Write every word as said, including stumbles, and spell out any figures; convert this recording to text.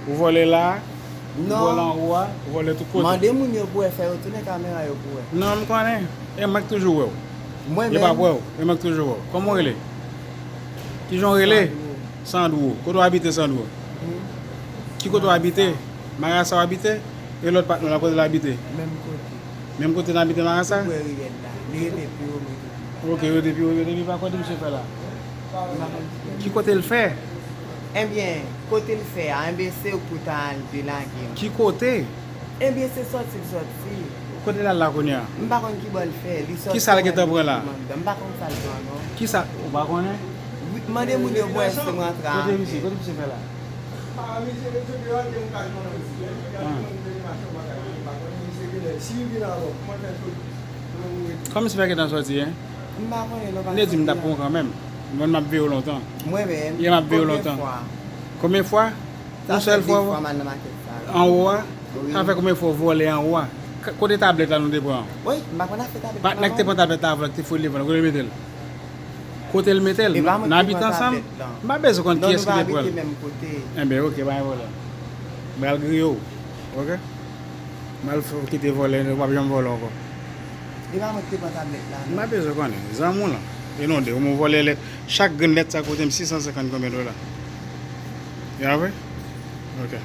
Ou vòlè la, ou vòlè anwo a, ou vòlè tout kote. Mande moun yo pou wè, fè yo tounen kamera yo pou wè. Non, m konnen. E mwen k toujou wè w. Mwen menm? Yo p ap wè w. E mwen k toujou wè w. Kòman w rele? Kijan w rele? Sandro. Sandro. Kote w abite, Sandro? Hmm? Ki kote w abite? Marasa w abite? E lòt patnè w la, kote l abite? Menm kote. Menm kote n abite Marasa? Ou wè riyèl la. Li rete pi wo, mwen rete pi ba. Ok, rete pi wo, rete pi ba. Kote misye fè la? M pa konn ki kote. Ki kote l fè? Ebyen, kote l fè a, ebyen, se ou k pou ta al delage m. Ki kote? Ebyen, se sòti l sòti. Kote l al la kounye a? M pa konn ki bò l fè. Li sòti. Kisa l gentan pran la? M pa konn sa l pran, non. Kisa? Ou pa konnen? Wi, mande moun yo pou wè si m rantre a. Kote misye? Kote misye fè la? Ah. Kòman misye fè gentan sòti, en? M pa konnen, non, pa. M te di m t ap pran w kanmenm. Mwen, m ap veye w lontan. Mwen menm? Yè, m ap veye w lontan. Konbyen fwa? Konbyen fwa? Yon sèl fwa? Sa fè de fwa m al nan makèt sa. Anwo a? Wi. Sa fè konbyen fwa w vòlè anwo a? K-, kote tablèt la nou te pran? Wi, m pa konn afè tablèt la, non. Patnè k te pran tablèt la avè l, k te foure devan l, kote l mete l? Kote l mete l? E pa mwen ki te pran tablèt lan. Nou abite ansanm? M pa bezwen konn kiyès ki te pran l. Non, nou pa abite menm kote. Enben, ok, pa gen pwoblèm. M pral griye w. Ok? M al fè w kite vòlè, w p ap janm vòlè ankò. E pa mwen ki te pran tablèt la, non. M pa bezwen konnen. Zanmi w lan. E non de, ou vòlè lèt. Chak grenn lèt sa koute m sis san senkant konbyen dola. Ya vre? Ok.